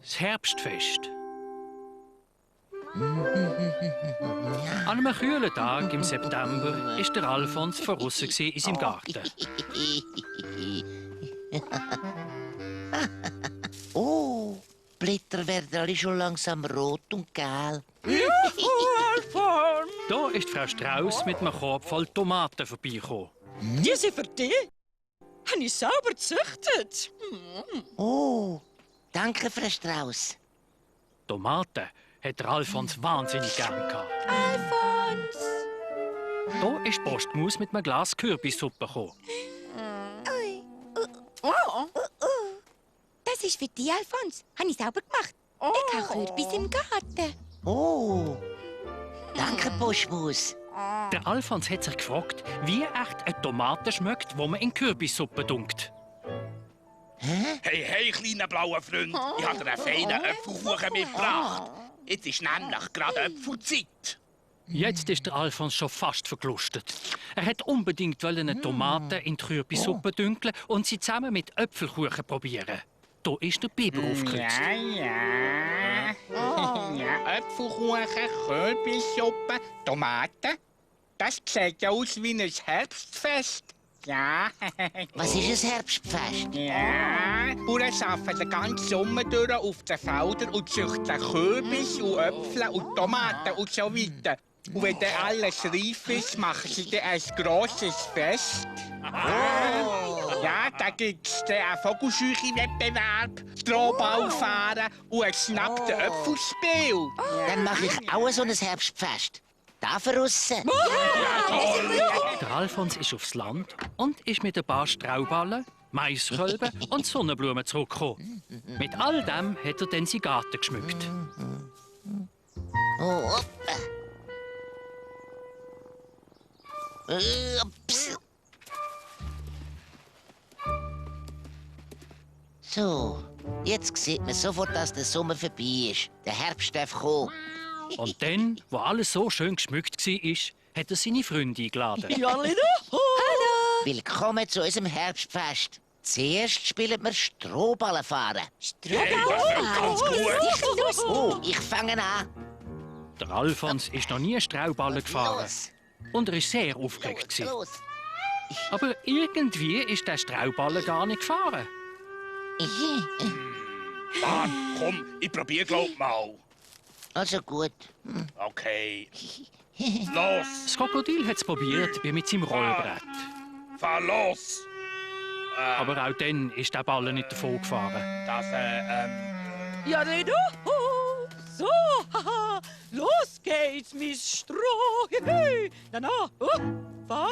Das Herbstfest. An einem kühlen Tag im September war der Alfons draussen in seinem Garten. Oh, Blätter werden alle schon langsam rot und gelb. Da ist Frau Strauss mit einem Korb voll Tomaten vorbeigekommen. Die sind für dich. Habe ich selber gezüchtet. Oh, danke, Frau Strauss. Tomaten hat der Alfons wahnsinnig gern gehabt. Alfons! Da ist die Postmaus mit einem Glas Kürbissuppe gekommen. Oh. Das ist für dich, Alfons. Habe ich selber gemacht. Ich habe Kürbis im Garten. Oh, danke, Postmaus. Der Alfons hat sich gefragt, wie echt eine Tomate schmeckt, die man in Kürbissuppe dunkt. Hey, kleiner blauer Freund, ich habe dir einen feinen Äpfelkuchen mitgebracht. Jetzt ist nämlich gerade Äpfelzeit. Jetzt ist der Alfons schon fast verglustet. Er hat unbedingt eine Tomate in die Kürbissuppe dünkeln und sie zusammen mit Äpfelkuchen probieren. Da ist der Biber aufgekreuzt. Ja. Ja, Äpfelkuchen, Kürbissuppe, Tomaten. Das sieht aus wie ein Herbstfest. Ja. Was ist ein Herbstfest? Ja. Bauern arbeiten den ganzen Sommer durch auf den Feldern und züchten Kürbis und Äpfel und Tomaten und so weiter. Und wenn dann alles reif ist, machen sie dann ein grosses Fest. Ja, da gibt's dann einen Vogelscheuche-Wettbewerb, Strohballfahren und ein schnappten Äpfelspiel. Dann mache ich auch so ein Herbstfest. Da draussen. Der Alfons ist aufs Land und ist mit ein paar Strauballen, Maiskolben und Sonnenblumen zurückgekommen. Mit all dem hat er dann seinen Garten geschmückt. Oh, hoppa. Ups. So, jetzt sieht man sofort, dass der Sommer vorbei ist. Der Herbst darf kommen. Und dann, wo alles so schön geschmückt war, hat er seine Freunde eingeladen. Ja, Lina. Willkommen zu unserem Herbstfest. Zuerst spielen wir Strohballenfahren. Ganz gut. Oh, ich fange an. Der Alfons ist noch nie Strauballen gefahren. Los. Und er war sehr aufgeregt gewesen. Los. Aber irgendwie ist der Strauballen gar nicht gefahren. Mann, komm, ich probier glaub mal. Also gut. Okay. Los, Das Krokodil hat es probiert, wie mit seinem Rollbrett. fahr los. Aber auch dann ist der Ballen nicht davon gefahren. Das, Ja, Lina. So, haha. Los geht's, Miss Stroh. Na, na. Fahr.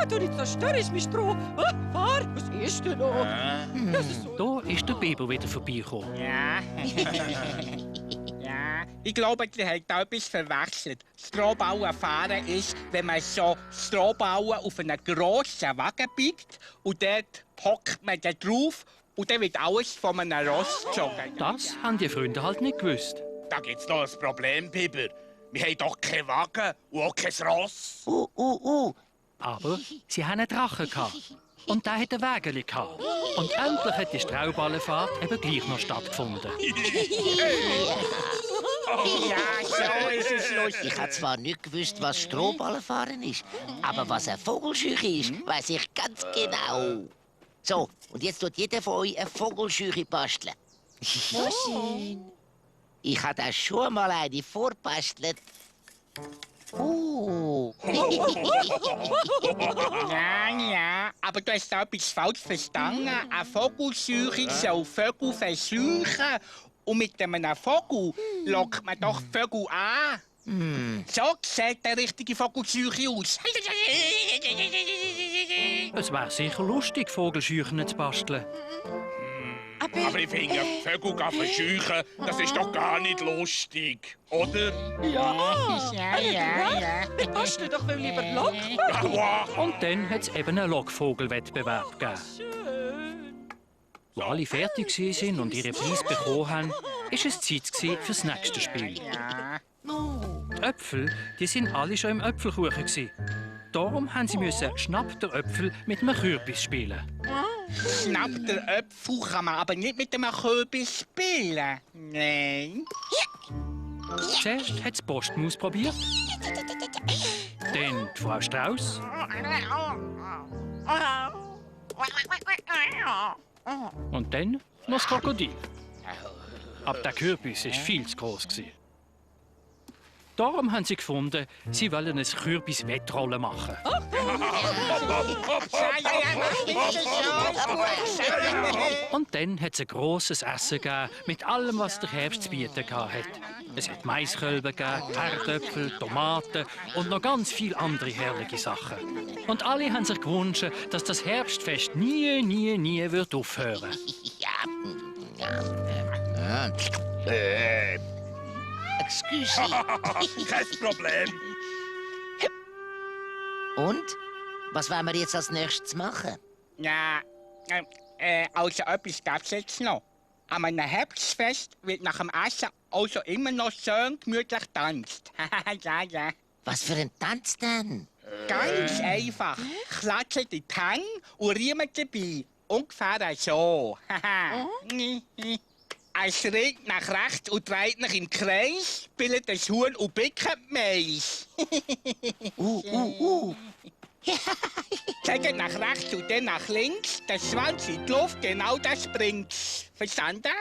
Du nicht so störrisch, Miss Stroh. Fahr. Was ist denn noch? Das ist so. Da ist der Biber wieder vorbeigekommen. Ja. Ja, ich glaube, ihr habt da etwas verwechselt. Strohballen fahren ist, wenn man so Strohballen auf einen grossen Wagen biegt und dort hockt man dann drauf und dann wird alles von einem Ross gezogen. Das haben die Freunde halt nicht gewusst. Da gibt's noch ein Problem, Biber. Wir haben doch keinen Wagen und auch kein Ross. Aber sie hatten einen Drachen gehabt. Und der hatte ein Wägeli gehabt. Und endlich hat die Strauballenfahrt eben gleich noch stattgefunden. Ja, so ist es los. Ich habe zwar nicht gewusst, was Strohballenfahren ist, aber was ein Vogelscheuche ist, weiß ich ganz genau. So, und jetzt tut jeder von euch eine Vogelscheuche basteln. So schön. Ich habe da schon mal eine vorbastelt. Ja, aber du hast da etwas falsch verstanden. Ein Vogelscheuche soll Vögel verscheuchen. Und mit einem Vogel lockt man doch Vögel an. So sieht der richtige Vogelscheuche aus. Es wäre sicher lustig, Vogelscheuchen zu basteln. Aber Aber ich finde, Vögel verscheuchen, das ist doch gar nicht lustig, oder? Ja, Ja. dann passt du doch viel lieber Lock. Aua! Und dann hat es eben einen Lockvogelwettbewerb gegeben. Schön. Wo alle fertig waren und ihre Preise bekommen haben, war es Zeit für das nächste Spiel. Die Äpfel, die sind alle schon im Äpfelkuchen gewesen. Darum haben sie Schnapp der Äpfel mit einem Kürbis spielen. Schnapp der Äpfel kann man aber nicht mit einem Kürbis spielen. Nein. Zuerst hat die Postmaus probiert, dann die Frau Strauß und dann noch das Krokodil. Aber der Kürbis war viel zu groß. Darum haben sie gefunden, sie wollen ein Kürbis-Wettrolle machen. Und dann hat es ein grosses Essen gegeben, mit allem, was der Herbst zu bieten hatte. Es hat Maiskölben gegeben, Kartoffeln, Tomaten und noch ganz viele andere herrliche Sachen. Und alle haben sich gewünscht, dass das Herbstfest nie wird aufhören. Excuse. Kein Problem. Und? Was wollen wir jetzt als nächstes machen? Ja, also etwas gibt's jetzt noch. An einem Herbstfest wird nach dem Essen also immer noch schön gemütlich getanzt. Ja. Was für ein Tanz denn? Ganz einfach. Klatschen die Hände und riemen dabei. Ungefähr so. Ein Schritt nach rechts und dreht sich im Kreis, bildet das Huhn und bicket Mais. Zeigt nach rechts und dann nach links, der Schwanz in die Luft, genau das bringt's. Verstanden?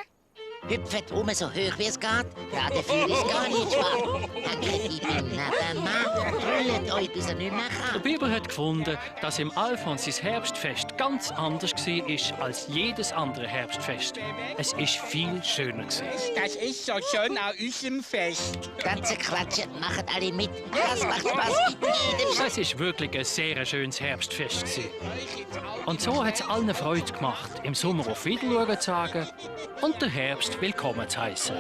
Hüpft so hoch wie es geht. Ja, dafür ist gar nicht wahr. Hängt die beim Nebenmann, brüllt euch, bis er nicht mehr Der kann. Biber hat gefunden, dass im Alfons sein Herbstfest ganz anders war als jedes andere Herbstfest. Es war viel schöner. Das ist so schön an unserem Fest. Ganze Quatschen, macht alle mit. Das macht Spaß mit jedem. Es war wirklich ein sehr schönes Herbstfest. Und so hat es allen Freude gemacht, im Sommer auf Wiedersehen zu sagen und den Herbst willkommen zu heißen.